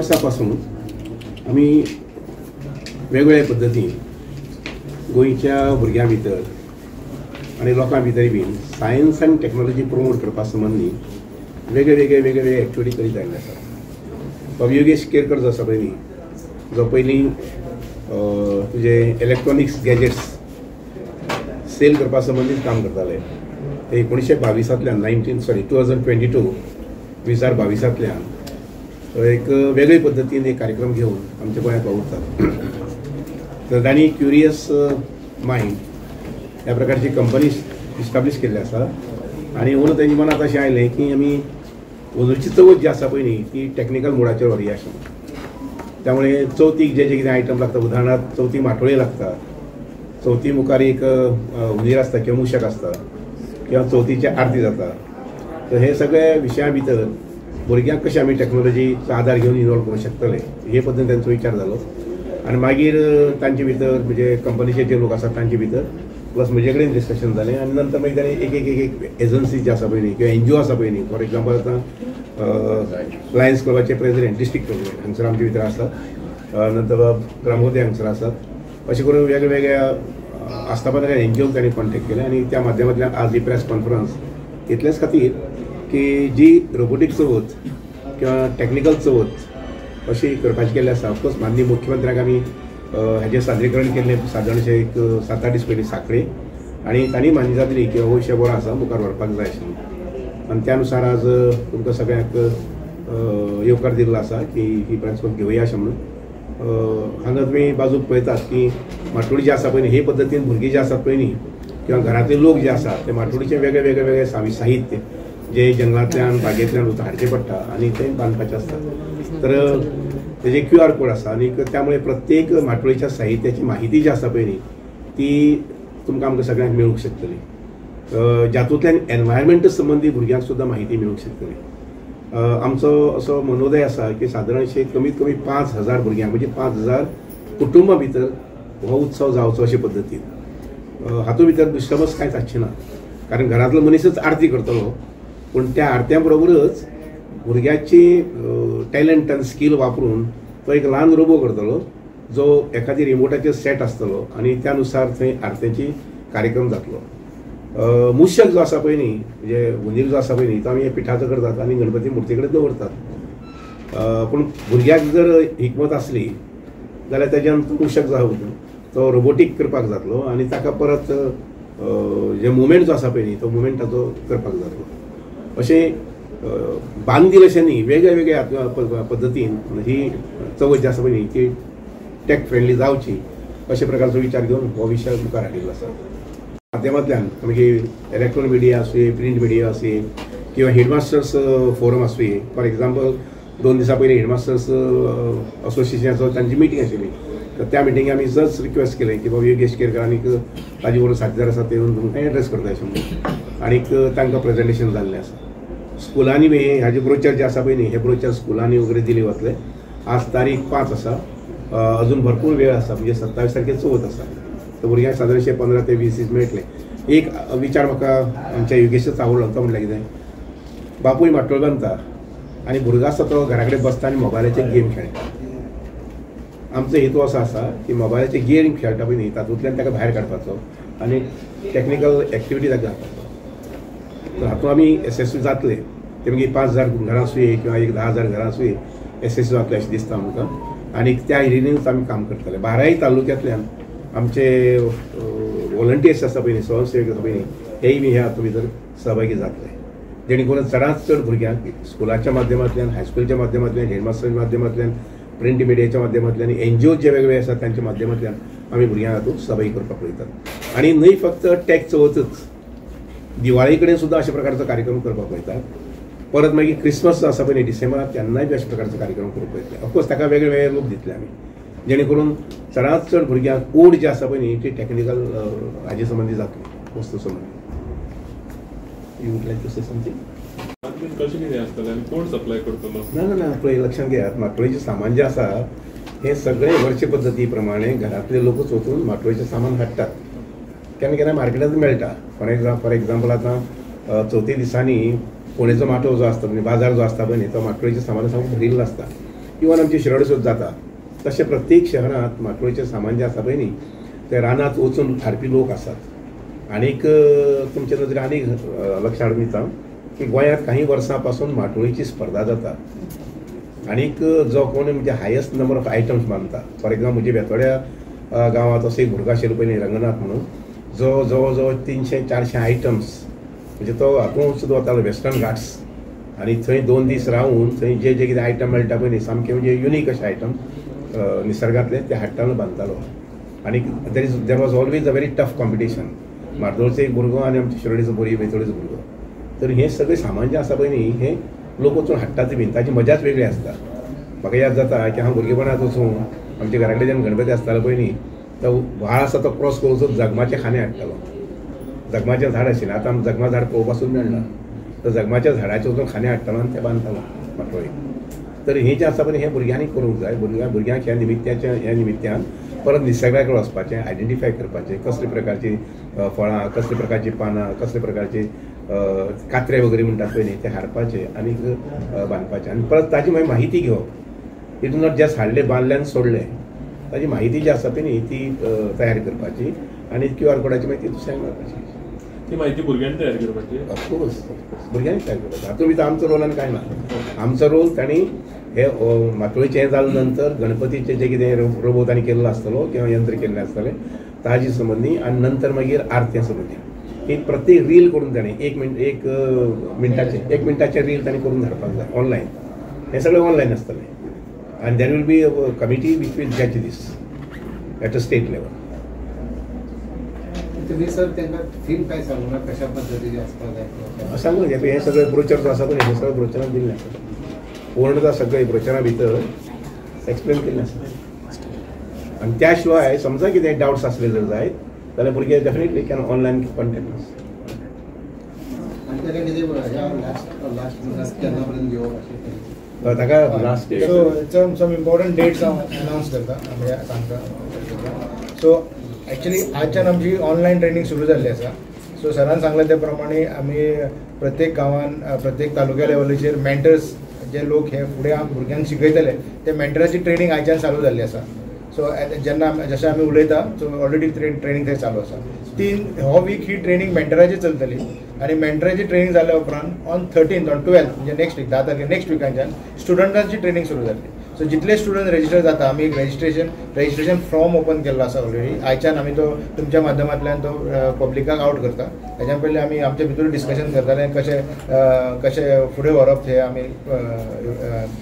वर्सां पासून आमी वेगवेगळ्या पद्दतीन गोंयच्या भुरग्यां भितर आनी लोकां भितर बीन सायन्स आनी टॅक्नोलॉजी प्रमोट करपा संबंदी वेगळे वेगळे वेगळे वेगळे एक्टिविटी करीत आयिल्ले आसात. बाब योगेश केरकर जो आसा पळय न्ही, जो पयलीं तुजे इलेक्ट्रॉनिक्स गॅजेट्स सेल करपा संबंदीत काम करताले, ते 1922 2022 2022 एक वेगळे पद्दतीन एक कार्यक्रम घेवन आमच्या गोंयांत वावुरतात. तर तांणी क्युरियस मायंड ह्या प्रकारची कंपनी इस्टाब्लीश केल्ली आसा आनी म्हणून तेंच्या मनांत अशें आयलें की आमी अंदूची चवथ जी आसा पळय न्ही ती टॅक्निकल मोडाचेर व्हरया अशें. त्यामुळे चवथीक जे जे कितें आयटम लागता, उदाहरणार्थ चवथी माटोळी लागता, चवथी मुखार एक हुंदीर आसता किंवा मुशक आसता किंवा चवथीची आरती जाता, तर हे सगळे विशया भितर भुरग्यांक कशें आमी टॅक्नोलॉजीचो आदार घेवन इनवॉल्व करूंक शकतले हे पद्दतीन तांचो विचार जालो. आनी मागीर तांचे भितर म्हणजे कंपनीचे जे लोक आसात तांचे भितर प्लस म्हजे कडेन डिस्कशन जालें आनी नंतर मागीर ताणें एक एक एक एजन्सी जी आसा पळय न्ही किंवा एनजीओ आसा पळय न्ही, फॉर एग्जाम्पल आतां लायन्स क्लबाचे प्रेसिडेंट, डिस्ट्रिक्ट प्रेसिडेंट हांगसर आमचे भितर आसात, नंतर ग्रामोदय हांगसर आसात, अशें करून वेगळ्या आस्थापनां एनजीओक तांणी कॉन्टेक्ट केलें आनी त्या माध्यमांतल्यान आज ही प्रेस कॉन्फरन्स इतलेच खातीर की जी रोबोटीक चवथ किंवा टॅक्निकल चवथ अशी करपाची केल्ली आसा. ऑफकोर्स माननीय मुख्यमंत्र्यांक आमी हाजें सादरीकरण केल्लें सादारणशें एक 7-8 दीस पयलीं सांखळे, आनी तांणी मान्यता दिली की हो विशय बरो आसा, मुखार व्हरपाक जाय अशें. आनी त्या नुसार आज तुमकां सगळ्यांक येवकार दिल्लो आसा की ही प्रेस कॉन्फरन्स घेवया अशें म्हणून. हांगा तुमी बाजूक पळयतात की माटोळी जी आसा पळय न्ही, हे पद्दतीन भुरगीं जी आसात पळय न्ही किंवा घरांतले लोक जे आसात ते माटोळीचें वेगळे वेगळे वेगळे साहित्य जे जंगलांतल्यान बागेंतल्यान हाडचें पडटा आनी तें बांदपाचें आसता, तर तेजे QR code आसा आनी त्यामुळे प्रत्येक माटोळीच्या साहित्याची माहिती जी आसा पळय न्ही ती तुमकां आमकां सगळ्यांक मेळूंक शकतली, जातूंतल्यान एनवायरमेंट संबंदी भुरग्यांक सुद्दां माहिती मेळूंक शकतली. आमचो असो मनोदय आसा की सादारणशे कमीत कमी 5,000 भुरग्यांक म्हणजे 5,000 कुटुंबां भितर हो उत्सव जावचो अशे पद्दतीन. हातूंत भितर डिस्टर्बन्स कांयच आसचें ना, कारण घरांतलो मनीसच आरती करतलो, पूण त्या आरत्यां बरोबरच भुरग्याची टॅलंट आनी स्कील वापरून तो एक ल्हान रोबो करतलो जो एखादी रिमोटाचेर सेट आसतलो आनी त्या नुसार थंय आरत्यांची कार्यक्रम जातलो. मुशक जो आसा पळय न्ही, म्हणजे हुंदीर जो आसा पळय न्ही, तो आमी पिठाचो करतात आनी गणपती मुर्ती कडेन दवरतात. पूण भुरग्याक जर हिकमत आसली जाल्यार तेज्यान तो मुशक जो तो रोबोटीक करपाक जातलो आनी ताका परत जे मुवमेंट जो आसा पळय न्ही तो मुवमेंट ताचो करपाक जातलो. अशें बांदील अशें न्ही, वेगळ्या वेगळ्या पद्दतीन ही चवथ जी आसा पळय न्ही ती टॅक फ्रेंडली जावची अशे प्रकारचो विचार घेवन हो विशय मुखार हाडिल्लो आसा. माध्यमांतल्यान मागीर इलेक्ट्रॉनिक मिडिया आसूं, प्रिंट मिडिया आसूं किंवा हेडमास्टर्स फोरम आसूं, फॉर एग्जाम्पल 2 दिसां पयलीं हेडमास्टर्स असोसिएशनाचो तांची मिटींग आशिल्ली, तर त्या मिटिंगे आमी जस्ट रिक्वेस्ट केलें की बाबा योगेश केरकर आनी ताजे बरोबर साथीदार आसा ते येवन तुमकां एड्रेस करता अशें म्हणून, आनीक तांकां प्रेजेंटेशन जाल्लें आसा. स्कुलांनी बी हाजे ब्रोचर जे आसा पळय न्ही हे ब्रोचर स्कुलांनी वगैरे दिले वतले. आज तारीख 5 आसा, अजून भरपूर वेळ आसा, म्हणजे 27 तारखेर चवथ आसा, तर भुरग्यांक सादारणशे 15 ते 20 दीस मेळटले. एक विचार म्हाका आमच्या योगेशाचो आवडलो, तो म्हणल्यार कितें, बापूय माटोळ बांदता आनी भुरगो आसता तो घरा कडेन बसता आनी मोबायलाचेर गेम खेळटा. आमचो हेतू असो आसा की मोबायलाचेर गेम खेळटा पळय न्ही तातूंतल्यान ताका भायर काडपाचो आनी टॅक्निकल एक्टिविटी ताका घालपाचो. तर हातूंत आमी येसस्वी जातले, ते मागीर 5,000 घरां आसूं किंवा एक 10,000 घरां आसूं येसस्वी जातले अशें दिसता आमकां आनी त्या हिरीनूच आमी काम करतले. 12 तालुक्यांतल्यान आमचे वॉलंटियर्स आसा पळय न्ही, स्वयंसेवक आसा पळय न्ही, हेय बी ह्या हातूंत भितर सहभागी जातले, जेणे करून चडांत चड भुरग्यांक स्कुलाच्या माध्यमांतल्यान, हायस्कुलच्या माध्यमांतल्यान, हेडमास्टराच्या माध्यमांतल्यान, प्रिंट मिडियाच्या माध्यमांतल्यान, एनजीओ जे वेगवेगळे आसात तांच्या माध्यमांतल्यान आमी भुरग्यांक हातूंत सहभागी करपाक पळयतात. आनी न्हय फक्त टॅक चवथच, दिवाळी कडेन सुद्दां अशा प्रकारचो कार्यक्रम करपाक पळयतात. परत मागीर क्रिसमस जो आसा पळय न्ही डिसेंबरांत, तेन्नाय बी अशा प्रकारचो कार्यक्रम करूंक पळयतले. ऑफकोर्स ताका वेगळे वेगळे रूप दितले आमी, जेणे करून चडांत चड भुरग्यांक ओड जी आसा पळय न्ही ती टॅक्निकल हाजे संबंदी जातली, वस्तू संबंदी. You would like to say something? कशें कितें आसतलें आनी कोण सप्लाय करतलो? ना ना ना, पळय लक्षांत घेयात, माटोळीचें सामान जें आसा हें सगळें वर्ष पद्दती प्रमाणे घरांतले लोकूच वचून माटोळीचें सामान हाडटात. केन्ना केन्ना मार्केटांत मेळटा. फॉर एग्जाम्पल आतां चवथी दिसांनी फोंडेचो माटोव जो आसता म्हणजे बाजार जो आसता पळय न्ही तो माटोळीचें सामान सामको भरिल्लो आसता. इवन आमचे शिरोडे सुद्दां जाता. तशें प्रत्येक शहरांत माटोळेचें सामान जें आसा पळय न्ही तें रानांत वचून हाडपी लोक आसात. आनीक तुमच्या नदरेन आनीक लक्ष हाडून दिता की गोंयांत काही वर्सां पासून माटोळेची स्पर्धा जाता आनीक जो कोण म्हणजे हायस्ट नंबर ऑफ आयटम्स बांदता. फॉर एक्झाम्पल म्हज्या बेतोड्या गांवांत असो एक भुरगो आशिल्लो पळय न्ही रंगनाथ म्हणून, जो जवळ जवळ 300-400 आयटम्स म्हणजे तो हातूंत सुद्दां वतालो वेस्टर्न घाट्स आनी थंय 2 दीस रावून थंय जे जे कितें आयटम मेळटा पळय न्ही सामके म्हणजे युनीक अशे आयटम निसर्गांतले ते हाडटालो बांदतालो. आनी there was always a very tough competition. म्हार्दोळचो एक भुरगो आनी आमच्या शिरोडेचो भुरगो, बेतोडेचो भुरगो. तर हें सगळें सामान जें आसा पळय न्ही हें लोक वचून हाडटात बीन ताची मजाच वेगळी आसता. म्हाका याद जाता की हांव भुरगेपणांत वचून आमच्या घरा कडेन जेन्ना गणपती आसतालो पळय न्ही तो व्हाळ आसा तो क्रॉस करून वचून जगमाचे खांदे हाडटालो. जगमाचें झाड आशिल्लें, आतां आमकां जगमा झाड पळोवपासून मेळना. तर जगमाच्या झाडाचे वचून खांदे हाडटालो आनी ते बांदतालो माटोळी. तर हें जें आसा पळय हें भुरग्यांनी करूंक जाय. भुरग्यांक ह्या निमित्त्याच्या ह्या निमित्त्यान परत निसर्गा कडेन वचपाचें, आयडेंटिफाय करपाचें कसले प्रकारचीं फळां, कसले प्रकारचीं पानां, कसले प्रकारची कात्रे वगैरे म्हणटात पळय न्ही ते हाडपाचे आनीक बांदपाचे आनी परत ताजी मागीर माहिती घेवप. It is not just हाडले बांदले आनी सोडले, ताजी माहिती जी आसा पळय न्ही ती तयार करपाची आनी क्यू आर कोडाची माहिती दुसऱ्यांक मेळपाची. ती माहिती भुरग्यांनी तयार करपाची. ऑफकोर्स भुरग्यांनी तयार करपाची. हातूंत भितर आमचो रोल आनी कांय ना. आमचो रोल तांणी हे माटोळेचें हें जालें नंतर गणपतीचें जें कितें रोबो तांणी केल्लो आसतलो किंवा यंत्र केल्लें आसतलें ताजे संबंदी आनी नंतर मागीर आरत्या संबंदी एक प्रत्येक रील करून ताणें एक मिनटाचें रील ताणें करून धाडपाक जाय ऑनलायन. हें सगळें ऑनलायन आसतलें आनी there will be a committee which will judge this at a state level. तुम्ही सर तांकां थीम काय सांगू ना कशा पद्दतीचे आसपाक जाय सांगू न्ही. हें सगळें ब्रोचर जो आसा पळय हें सगळें ब्रोचरान दिल्लें आसा, पूर्णता सगळें ब्रोचरा भितर एक्सप्लेन केल्लें आसा. आनी त्या शिवाय समजा कितें डावट्स आसले जर जायत जाल्यार भुरगे डेफिनेटली can online contact. आनी ताका कितें लास्ट केन्ना पर्यंत घेवप अशें ताका last so some important dates हांव अनावन्स करता म्हणजे सांगता. सो एक्चुअली आजच्यान आमची ऑनलायन ट्रेनींग सुरू जाल्ली आसा. सो सरान सांगलें त्या प्रमाणे आमी प्रत्येक गांवान प्रत्येक तालुक्या लेवलीचेर मेंटर्स जे लोक हे फुडें भुरग्यांक शिकयतले ते मेंटराची ट्रेनींग आयच्यान चालू जाल्ली आसा. सो जेन्ना जशें आमी उलयता सो ऑलरेडी ट्रेनींग थंय चालू आसा. 3 हो वीक ही ट्रेनींग मेंटराची चलतली आनी मेंटराची ट्रेनींग जाल्या उपरांत ऑन 13th on 12th म्हणजे नेक्स्ट वीक 10 तारखे नेक्स्ट विकांच्यान स्टुडंटांची ट्रेनींग सुरू जातली. सो जितले स्टुडंट रेजिस्टर जाता आमी एक रजिस्ट्रेशन फॉर्म ओपन केल्लो आसा ऑलरेडी. आयच्यान आमी तो तुमच्या माध्यमांतल्यान तो पब्लिकाक आवट करता. तेच्या पयलीं आमी आमचे भितर डिस्कशन करताले कशें कशें फुडें व्हरप हें आमी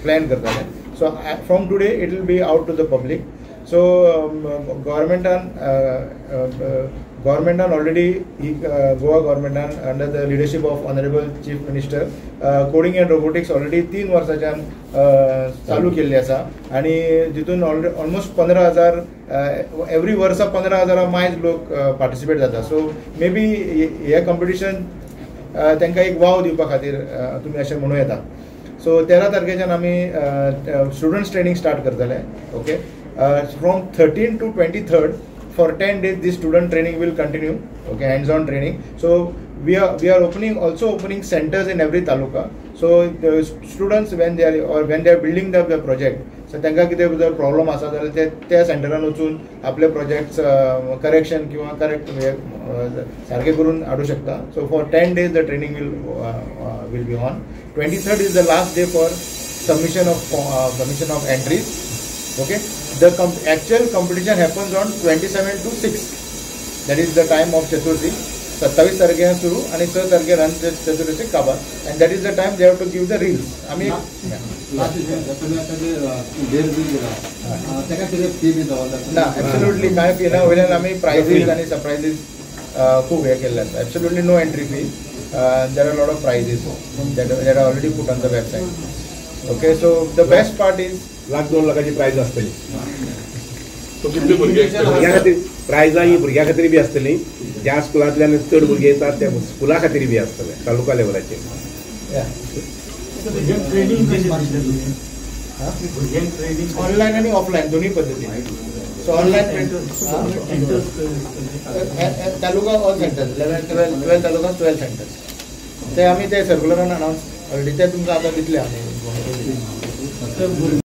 प्लॅन करताले. So from today it will be out to the public. So गव्हर्मेंटान already he Goa गव्हर्मेंटान under the leadership of honourable chief minister coding and robotics already 3 वर्साच्यान चालू केल्ली आसा आनी जितून ऑलमोस्ट 15,000 एवरी वर्सा 15,000 मायज लोक पार्टिसिपेट जाता. सो मे बी हे कॉम्पिटिशन तांकां एक वाव दिवपा खातीर तुमी अशें म्हणूं येता. सो 13 तारखेच्यान आमी स्टुडंट्स ट्रेनींग स्टार्ट करतले. Okay, from 13 to 23rd for 10 days this student training will continue. Okay, hands on training. So we are opening also opening centers in every taluka. So the students when they are or when they are building the project, so तांकां कितें जर problem आसा जाल्यार ते त्या सेंटरान वचून आपले projects correction किंवा करेक्ट सारके करून हाडूं शकता. So for 10 days the training will be on. 23rd is the last day for submission of entries. Okay, the actual competition happens on 27 to 6, that is the time of Chaturthi. 27 तारखेर सुरू आनी 6 तारखेर चतुर्थी काबार and that is the time they have to give the reels. आमी तुमी आतां date बी दिला ताका कितें फी बी दवरला ना? एब्सोल्युटली कांय फी ना. वयल्यान आमी प्रायजीस आनी सरप्रायजीस खूब हे केल्ले आसा. Absolutely no entry fee. There are lot of prizes that are already put on the website. Okay, so the best part is 1-2 लाखाची प्रायज आसतली. भुरग्यां खातीर प्रायजां ही भुरग्यां खातीर बी आसतली, ज्या स्कुलांतल्यान चड भुरगे येतात त्या स्कुला खातीर बी आसतले तालुका लेवलाचेर. ऑनलायन आनी ऑफलायन दोन्ही पद्दतीन. So online taluka all centers 11 12 taluka 12 centers ते आमी ते सर्क्युलरान अनावन्स ऑलरेडी ते तुमकां आतां दितले आमी.